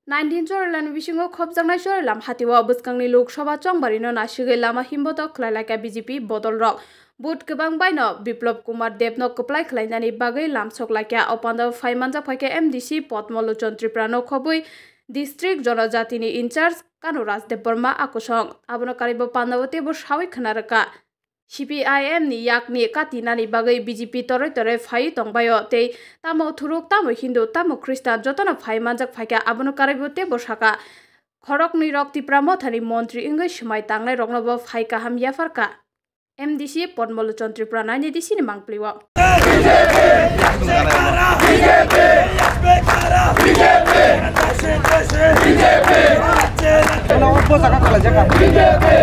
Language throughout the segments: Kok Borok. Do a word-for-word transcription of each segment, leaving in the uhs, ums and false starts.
Nineteen Chorilam ni bisingo khopjaknai Chorilam hatio bwskangni Lok Sabha chongbarino nasigwi lama himbotok khlai laikha B J P bodolrok. Vote kwbang baino Biplab Kumar Debno kwplai khlainani bagwi lamsok laikha. O pandao phai manjak phaikha M D C Padma Lochon Tripura no khobwi district jonojatini in charge Kanu Raj Debbarma akusong. Abono karwibo pandao teibo sawi khna rwkha. C P I M ni yakni katinani bagwi B J P toroi toroi phaiwi tongbaio tei tamo Thuruk, tamo Hindu, tamo Khristan jotono phai manjak phaikha. Abono karwibo teibo sakha, khoroknwi rok Tipra Mothani montri wngwi swmai tangnai rokno bo phai kaham yapharkha. M D C Padma Lochon Tripura nine D C ni mangpli o.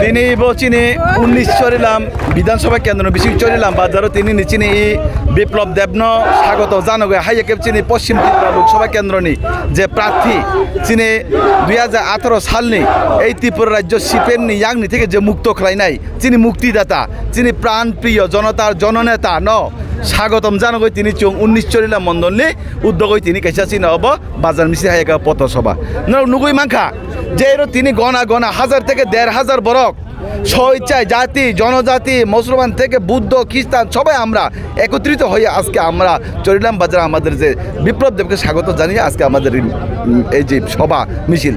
Tini bo chini unnish Chorilam Bidhan Sabha Kendro ni bising Chorilam bazaro tini ni chini i Biplab Debno sagoto janogwi hai khe chini Poschim Tripura Lok Sabha Kendro ni je prarthi chini dui hajar atharo salni ei Tripura rajyo C P M ni yakni theke je mukto khlainai chini muktidata, chini pran priyo jonotar jononeta no sagotom janogwi tini chwng unnish Chorilam mondolni uddogoi tini kaisa chini obo bazar misil hai khe poto soba. Norok nugwi mankha je ero tini gona gona hajar theke der hajar borok soi chai jati, jonojati, Musulman theke Buddho, Khristan sobai amra ekotrit hoye ajke amra Chorilam bazar amader je Biplab Debke sagoto janiye ajke amader, mm, ei je soba misil.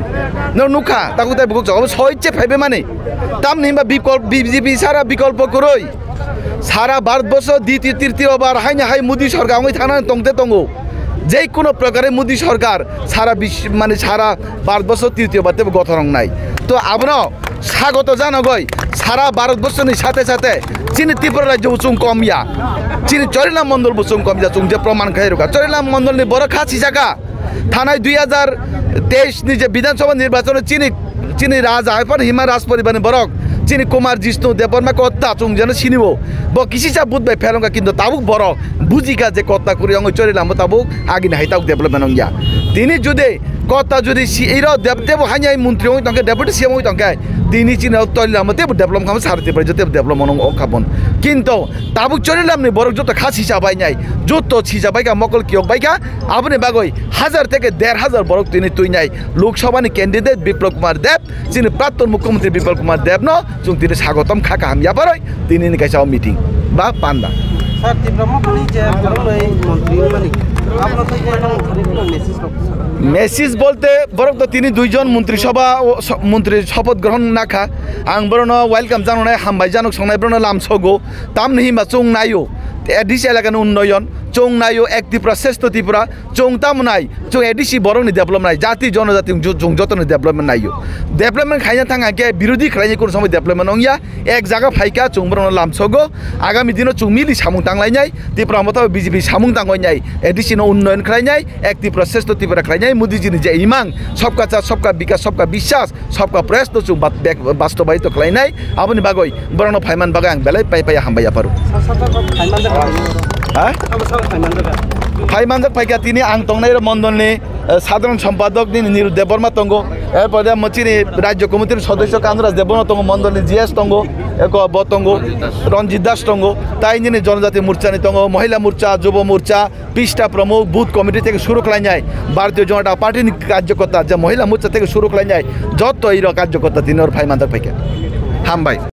Norok nukha takhuk tai bukhuk chok obo soi che phaibe mani. Tamni himba bikol-, B J P sara bikolpo kwrwi. Sara Bharatborsho ditiyo, tritiyo bar haino hai Modi sorkar wngwi thanani tongte tongo. Jekuno prokare Modi sorkar sara bish-, mane sara Bharatborsho tritiyo bar tebo gothon wngnai. To abono sagoto janogoi sara Bharatborshoni sathe sathe chini Tripura rajyo bo chwng kom ya. Chini Chorilam mondol bo chwng kom ya, chwng je proman khai rwkha. Chorilam mondolni borok kha sijaka. Thanai dui hajar teis ni je Bidhan Sabha nirbachon o chini, chini raja, hai phano hima Raj poribar ni borok, chini Kumar Jishnu Debbarma Kotta chwng jeno sini o. Bo kisisa vote bai pherong kha, kintu tabuk borok buji kha je Kotta kwrwi wngwi Chorilam o tabuk agini hai tabuk development wng ya. Tini jodi Kotta jodi si iro dep-, tebo haino hai montri wngwi tong khe, deputy C M wngwi tong khe, tini chini o Chorilam o tebo development kha, sara Tripura jotebo development wng kha bon. Kintu tabuk Chorilam ni borok joto kha sisa bai nai, joto sisa bai kha, mokol kiyok bai kha, aboni bagwi hajar theke der hajar borok tini twinai Lok Sabha ni candidate Biplab Kumar Deb, chini Prapton Mukhyamantri Biplab Kumar Deb no chwng tini sagotom kha kaham yapharwi tini ni kaisa o meeting ba panda. Sir, Tipra Mothani je borok noi montri wngmani, abono twi je nang thani kheno message rok sa. Message bolte borok to tini duijon montri sabha o, so-, montri shopoth grohon nakha, ang borokno welcome janoknai, hambai janok songnai, borokno lamsogo. Tamni himba chwng naio, A D C elakani unnoyon, chwng naio ek Tripura, shrestho Tripura, chwng tamo nai, chwng A D C borokni develop nai, jati jonojati chwng, chwng jotoni development naio. Development khaina thang hwnkhe birodhi khlaini kunu somoi development wngya, ek jaga phaikha chwng borokno lamsogo, agami dino chwng mili samung tanglainai, Tipra Motha B J P samung tangwi nai, A D C no unnoyon khlainai, ek Tripura, shrestho Tripura khlainai, Modi ji ni je imang, sabka saath, sabka bikas, sabka biswas, sabka prayas no chwng bat-, bek-, bastobaito khlainai, aboni bagwi borokno phaiman bagwi ang belai pai pai hambai yapharo. Sa-, sa-, sa-, sa-, phaiman jaga. Ha? Sa-, sa-, phaiman jaga. Phaiman jak phaikha tini ang tongnai rok mondolni, eh, sadharan sompadok nini Niru Debbarma tongo, erpore mo chini rajyo committee ni sodosyo Kanuraj Debbarma tongo, mondolni G S tongo, eko bo tongo, Ranjit Das tongo, tai nini Jonojati Morcha ni tongo, Mohila Morcha, Jubo Morcha, Pista Pramukh, Booth Committee theke suru khlainai, Bharatiya Janata Party ni karjokorta, je Mohila Morcha theke suru khlainai, joto iro karjokorta tini oro phai manjak phaikha. Hambai.